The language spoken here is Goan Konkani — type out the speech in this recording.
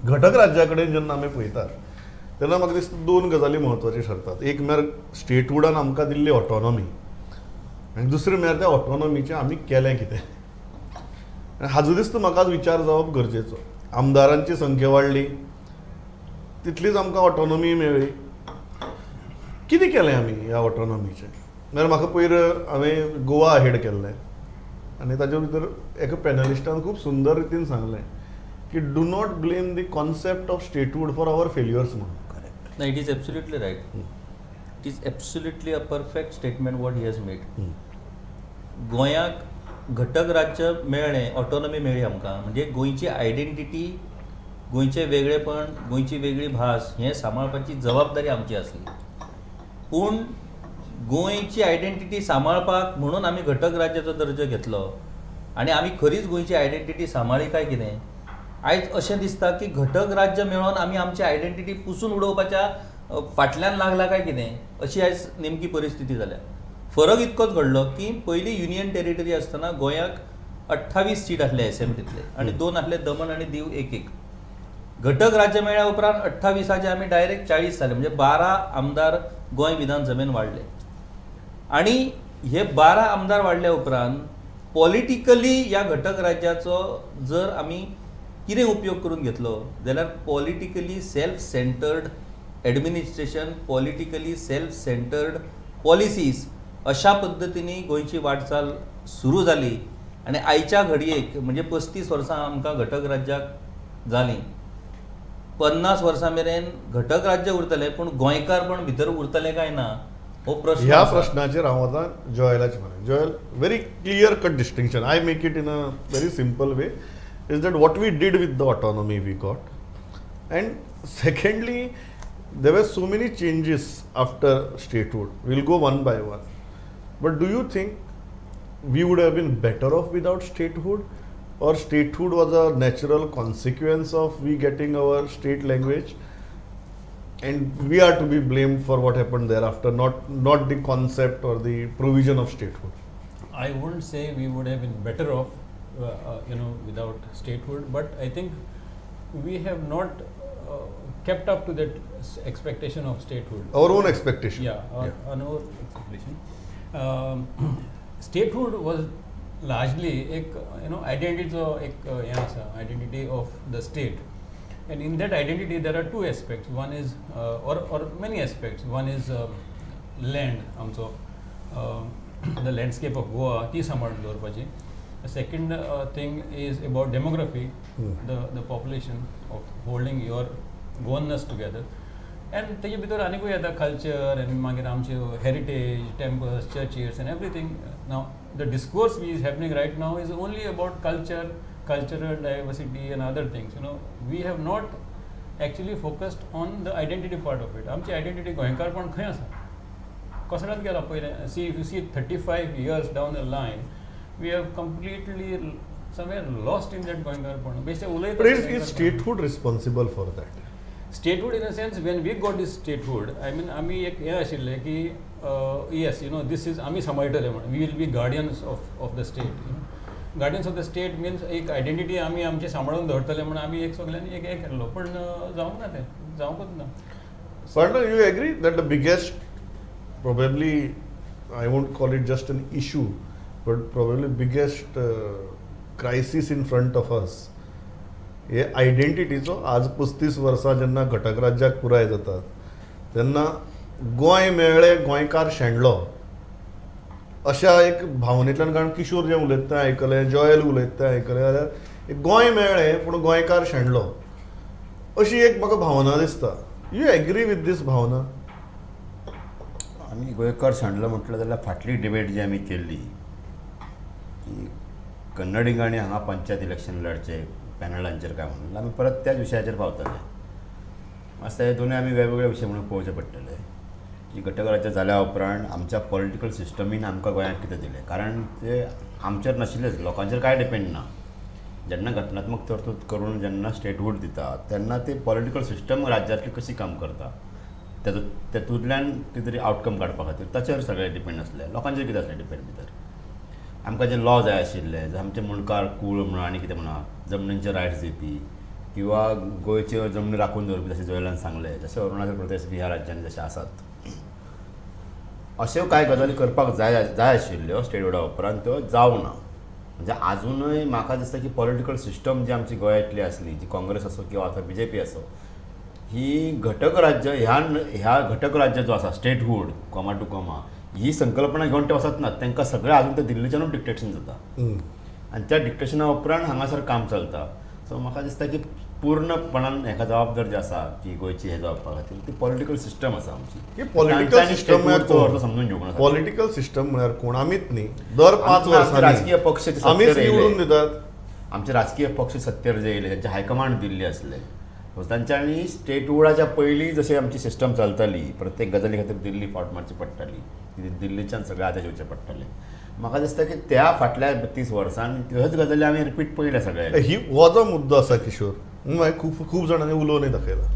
घटक राज्या कडेन जेन्ना आमी पळयतात तेन्ना म्हाका दिसता दोन गजाली म्हत्वाच्यो ठरतात. एक म्हळ्यार स्टेटहुडान आमकां दिल्ली ऑटोनॉमी आनी दुसरें म्हळ्यार त्या ऑटोनॉमीचें आमी केलें कितें. हाजो दिसता म्हाका विचार जावप गरजेचो. आमदारांची संख्या वाडली तितलीच आमकां ऑटोनॉमी मेळ्ळी. कितें केलें आमी ह्या ऑटोनॉमीचें? म्हळ्यार म्हाका पयर हांवें गोवा हेड केल्लें आनी ताजे भितर एका पॅनलिस्टान खूब सुंदर रितीन सांगलें की do not blame the concept of statehood for our failures म्हणून. करेक्ट. ना, it is absolutely right. It is absolutely a perfect statement what he has made. गोंयाक घटक राज्य मेळ्ळें, ऑटोनॉमी मेळ्ळी आमकां, म्हणजे गोंयची आयडेंटिटी, गोंयचें वेगळेपण, गोंयची वेगळी भास हें सांबाळपाची जबाबदारी आमची आसली. पूण गोंयची आयडेंटिटी सांबाळपाक म्हणून आमी घटक राज्याचो दर्जो घेतलो आनी आमी खरीच गोंयची आयडेंटिटी सांबाळ्ळी काय कितें? आयज अशें दिसता की घटक राज्य मेळोवन आमी आमची आयडेंटिटी पुसून उडोवपाच्या फाटल्यान लागला काय कितें, अशी आयज नेमकी परिस्थिती जाल्या. फरक इतकोच घडलो की पयलीं युनियन टेरिटरी आसतना गोंयाक 28 सीट आसले एसेंब्लींतले आनी 2 आसले दमण आनी दीव एक एक. घटक राज्य मेळ्ळ्या उपरांत 28 आमी डायरेक्ट 40 जाले, म्हणजे 12 आमदार गोंय विधानसभेन वाडले. आनी हे 12 आमदार वाडल्या उपरांत पॉलिटिकली ह्या घटक राज्याचो जर आमी कितें उपयोग करून घेतलो जाल्यार politically self centred administration, politically self centred policies अशा पद्दतीन गोंयची वाटचाल सुरू जाली. आनी आयच्या घडयेक म्हणजे 35 वर्सां आमकां घटक राज्याक जालीं, 50 वर्सां मेरेन घटक राज्य उरतलें पूण गोंयकारपण भितर उरतलें काय ना हो प्रश्न. ह्या प्रश्नाचेर हांव आतां जॉयलाचे म्हणून, Joel, very clear cut distinction, I make it in a very simple way, is that what we did with the autonomy we got, and secondly there were so many changes after statehood. We'll go one by one. But do you think we would have been better off without statehood, or statehood was a natural consequence of we getting our state language and we are to be blamed for what happened thereafter, not the concept or the provision of statehood? I wouldn't say we would have been better off without statehood, but I think we have not kept up to that expectation of statehood. Our own expectation. Yeah, our own expectation. Statehood was largely ek, identity ek identity of the state, and in that identity there are two aspects. One is or many aspects. One is land, आमचो the landscape of Goa ती सांबाळून दवरपाची. The second thing is about demography, the population of holding your Goanness together. And तेजे भितर आनीकूय येता culture and मागीर आमचे heritage, temples, churches and everything. Now the discourse which is happening right now is only about culture, cultural diversity and other things. We have not actually focused on the identity part of it. आमची identity गोंयकारपण खंय आसा? कसरात गेला पयलें. See, if you see 35 years down the line, we have completely somewhere lost in that Goenkarpon. Basically, but is statehood responsible for that? Statehood in a sense, when we got this statehood, I mean, आमी एक हें आशिल्लें की yes, this is आमी सांबाळटले म्हणून, we will be guardians of the state. Guardians of the state means एक identity आमी आमची सांबाळून दवरतले म्हणून आमी एक सगळ्यांनी एक हें केल्लो, पण जावंक ना तें, जावंकूच ना. But you agree that the biggest, probably I won't call it just an issue, but probably biggest crisis in front of us, हे आयडेंटिटीचो आज 35 वर्सां जेन्ना घटक राज्याक पुराय जातात तेन्ना गोंय मेळ्ळें गोंयकार शेणलो अशा एक भावनेंतल्यान, कारण किशोर जें उलयता तें आयकलें, जॉयल उलयता तें आयकलें, जाल्यार गोंय मेळ्ळें पूण गोंयकार शेणलो अशी एक म्हाका भावना दिसता. You agree with this भावना? आमी गोंयकार शेणलो म्हटलें जाल्यार फाटली डिबेट जी आमी केल्ली की कन्नडिगांनी हांगा पंचायत इलेक्शन लढचे पॅनलांचेर काय म्हणून, आमी परत त्याच विशयाचेर पावतले. मातशें हे दोनूय आमी वेगवेगळे विशय म्हणून पळोवचे पडटले की घटक राज्य जाल्या उपरांत आमच्या पॉलिटिकल सिस्टमीन आमकां गोंयांत कितें दिलें, कारण ते आमचेर नाशिल्लेच, लोकांचेर कांय डिपेंड ना. जेन्ना घटनात्मक तरतूद करून जेन्ना स्टेटहूड दिता तेन्ना ते पॉलिटिकल सिस्टम राज्यांतली कशी काम करता तेतूंतल्यान कितें तरी आवटकम काडपा खातीर ताचेर सगळें डिपेंड आसलें. लोकांचेर कितें आसलें डिपेंड भितर आमकां जे लॉ जाय आशिल्ले, आमचे मुंडकार कूळ म्हणा आनी कितें म्हणा, जमनींचे रायट्स दिवपी, किंवा गोंयच्यो जमनी राखून दवरपी जशें जोयलान सांगलें, जशें अरुणाचल प्रदेश बिहार राज्यांनी जशें आसात, अश्यो कांय गजाली करपाक जाय जाय आशिल्ल्यो स्टेटहुडा उपरांत त्यो जावंक ना. म्हणजे आजुनूय म्हाका दिसता की पॉलिटिकल सिस्टम जी आमची गोंयांतली आसली, जी काँग्रेस आसूं किंवा आतां बी जे पी आसूं, ही घटक राज्य ह्या ह्या घटक राज्य जो आसा स्टेटहूड कॉमा टू कॉमा ही संकल्पना घेवन ते वचत नात. तांकां सगळें आजून ते दिल्लीच्यानूच डिक्टेशन जाता आनी त्या डिक्टेशना उपरांत हांगासर काम चलता. सो म्हाका दिसता की पूर्णपणान हेका जबाबदार जी आसा की गोंयची हे जावपा खातीर ती पॉलिटिकल सिस्टम आसा आमची. ही पॉलिटिकल सिस्टम अर्थ समजून घेवंक ना. पॉलिटिकल सिस्टम म्हळ्यार कोण? आमीच न्ही, दर 5 वर्सांनी राजकीय पक्ष आमीच निवडून दितात. आमचे राजकीय पक्ष सत्तेर जे येयले तांचे हायकमांड दिल्ली आसले, तांच्यांनी स्टेटहुडाच्या पयलीं जशें आमची सिस्टम चलताली प्रत्येक गजाली खातीर दिल्ली फावट मारची पडटाली, दिल्लीच्यान सगळे आदेश येवचे पडटाले. म्हाका दिसता की त्या फाटल्या 30 वर्सांनी ह्योच गजाली आमी रिपीट पळयल्या सगळ्या. ही हो जो मुद्दो आसा किशोर, मागीर खूब खूब जाणांनी उलोवनय दाखयला.